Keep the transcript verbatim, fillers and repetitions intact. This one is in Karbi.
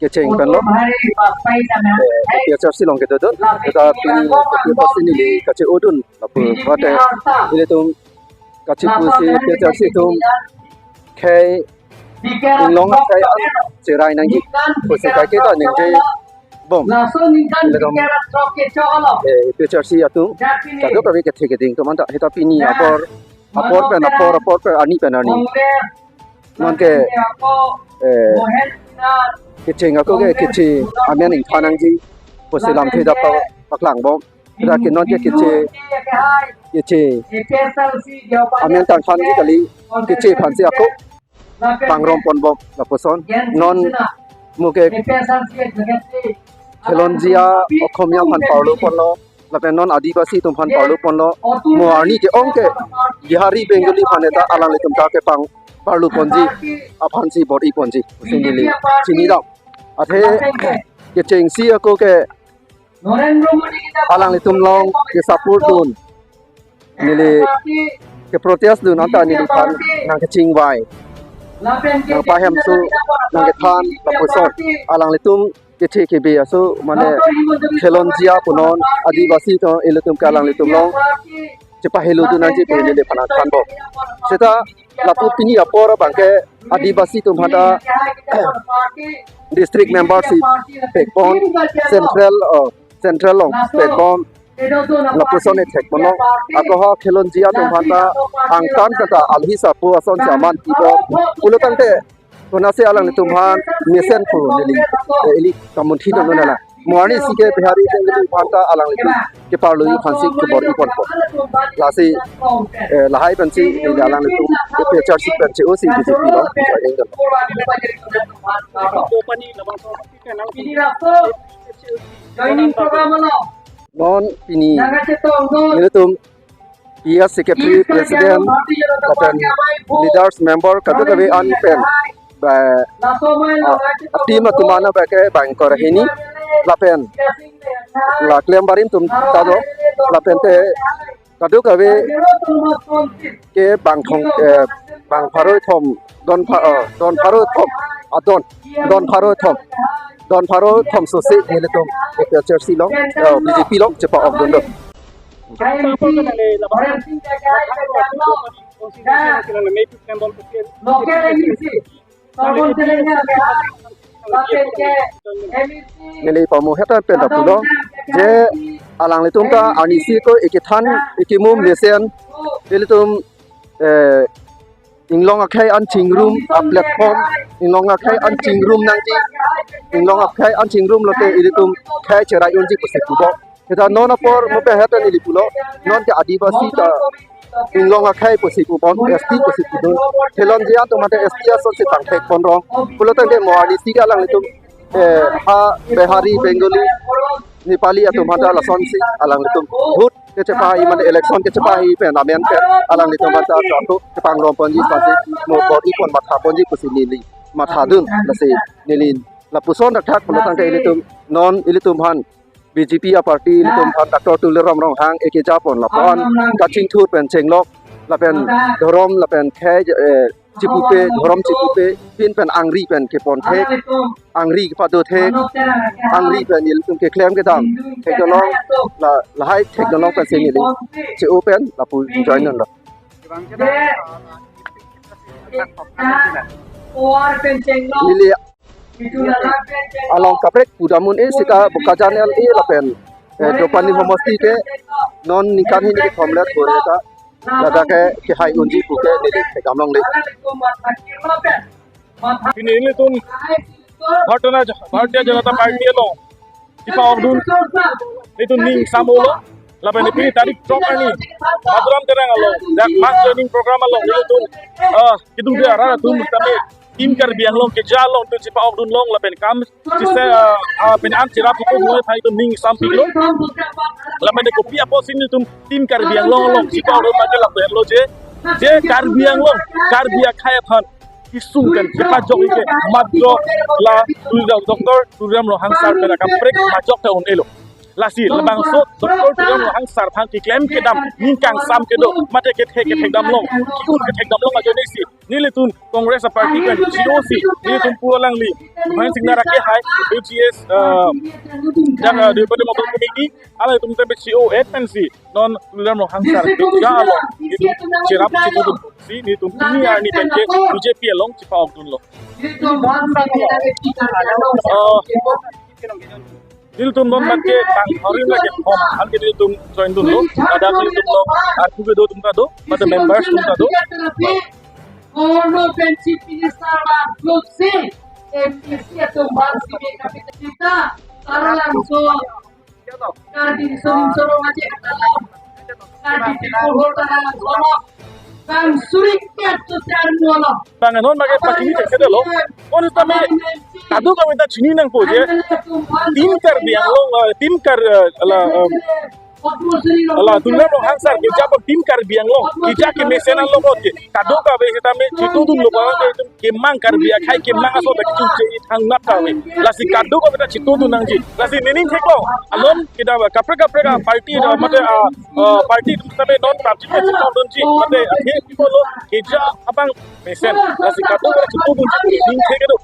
kecheng pen lo. Eh, APHLC along kedodun. Teta pini APHLC neli kache-odun lapu mate ilitum kachepu si APHLC atum khei inglong akhei an cherai nangji pusi kaiketa ningjebom. Ilitum, eh, APHLC atum kadokave kethe keding atum anta, seta pini apor, apor pen apor, apor pen arni pen arni, non ke, eh, kecheng ako ke keche amen ingthan nangji pusi lamthe ta pa-, paklangbom. Seta ke non ke keche, keche amen tangthanji kali, keche aphansi ako pangromponbom lapuson. Non mo ke Khelonjia Okhomia aphan parlo ponlo, lapen non Adivasi atum aphan parlo ponlo. Mo arni ke-ong ke Bihari Bengali aphan ta alanglitum ta kepang parlo ponji aphansi bor-i ponji pusi neli chinidam. Athe kechengsi ako ke alanglitum along ke-support dun, neli ke-protest dun anta neliphan nangkechingvai, nangpahemso, nangkethan lapuson. Alanglitum keche kebe aso mane Khelonjia punon Adivasi atum ilitum ke alanglitum along chepahelo dun nangji pu neliphan nangthanbom. Seta lapu pini apor abang ke Adivasi atum aphanta district member si pekpon, central, oh, central along pekpon, lapuson e thekpon lo. Ako ha Khelonjia atum aphanta angtan kata alhi sapo ason si aman kibo pulo tangte konatsi alanglitum aphan mesen pu neli, eh, ili kamunthi dun nela. Mo arnisi ke Bihari Bengali aphanta alanglitum keparlo aphansi kebor-i ponpo. Lasi, eh, lahai pensi neli alanglitum APHLC pen che-o si BJP along joining dun. Non pini nelitum P S Secretary, President, lapen leaders, member kadokave an pen ba, ah, team atum an abang ke bang kor hini lapen la klem barim atum ta do, lapen te kadokave ke bang thong, eh, bang pharo thom, don pha-, eh, don pharo thom, adon, don pharo thom, don pharo thom sose nelitum APHLC along, eh, BJP along chepa-ok dun do. Neli pamu heta pen ta pulo je alanglitum ta arnisi ko ekethan ekemu mesen ilitum, eh, inglong akhei an chingrum a-platform, inglong akhei an chingrum nangji, inglong akhei an chingrum lote ilitum khei cherai unji pusi pupo. Seta non apor mo pen heta neli pulo, non ke Adivasi ta inglong akhei pusi pupon, ST pusi pudun. Khelonjia atum mate ST ason si tangthek ponrong. Pulo tangte mo arnisi ke alanglitum, eh, ha Bihari, Bengali, Nepali atum aphanta lasonsi alanglitum vote kechepahi mane election kechepahi pen amen pen alanglitum aphanta ako kepangrom ponji aphansi mo bor-i pon matha ponji pusi neli matha dun, lasi neli lapuson thakthak pulo tangte ilitum non ilitum aphan BJP a-party ilitum aphan Doctor Tuliram Ronghang ekeja pon lapu-an kachingthur pen chenglok lapen dhorom lapen khei, eh, chipupe, dhorom chipupe, pin pen angri pen kepon thek, angri kepado thek, angri pen ilitum keklem kedam thek dolong, la, lahai thek dolong pensi neli che-o pen lapu join dunlo. Neli along kaprek pudam un-e seta Bokajan LA lapen, eh, Deopani homosti ke non ningkan hini kethom let bor-e ta ladak ke kehai unji puke neli thekdam longle. Pini nelitum Bharatiya, Bharatiya Janata Party along chepa-ok dun nelitum ning sam-olo. Lapen pini tarik throk arni Madurai Terang along dak mass joining program along nelitum, ah, kedung dia rara tum tame Team Karbi Anglong keja along tu chepa-ok dun long lapen kam chise, ah, ah, pen an cherap itu mulai thai itu ning sampiklo. Lapen kopi apotsi nelitum Team Karbi Anglong along chepa-ok dun mate lapen lo je, je Karbi Anglong, Karbi akhei aphan kesung pen kepajok ke matro la Tuliram, Doctor Tuliram Ronghang sir pen akaprek majok ta un-elo. Lasi labangso Doctor Tuliram Ronghang sir aphan keklem kedam ning kangsam kedo, mate kethek kethek damlong, ki-un kethek damlong ajoinesi nelitum Congress a party pen G O si nelitum Pu Alangli, Bhupen Singnar akehai, A G S, uh, dan, uh, Deopati Mongol Committee, alangtum te G O et pensi non Tuliram Ronghang sir keja along nelitum cherap chitudun si nelitum pini arni penke B J P along chepa-okdunlo. Uh, nelitum non penke tang thorim ra kethom anke nelitum join dunlo. Ladak nelitum along arpu kedo atum ta do, mate members atum ta do. Former Chief Minister Rajnath Singh, M P C atum bang si me kapita kita, Taralangso, Karbi Riso Nimso Rong Aje Katalam, Karbi People Hall Taralangso, bang suri kiat to siar mualo. Bang non bagi pachini cek sedelo. Kon tame kadokave ta chini nangpo je. Team Karbi Anglong, eh, team Kar, eh, la, eh, la Tuliram Ronghang sir keja apot Team Karbi Anglong keja kemesen along ke kadokave sitame chitudunlo, ba kemang Karbi akhei kemang aso ta kechunche thangnat kave. Lasi kadokave ta chitudun nangji. Lasi nening theklo. Along kita ba kaprek kaprek a party, eh, mate, ah, eh, party tame non party me chitudunji. Mate, eh, people lo keja abang mesen. Lasi kadokave chitudunji. Nening thek kedo.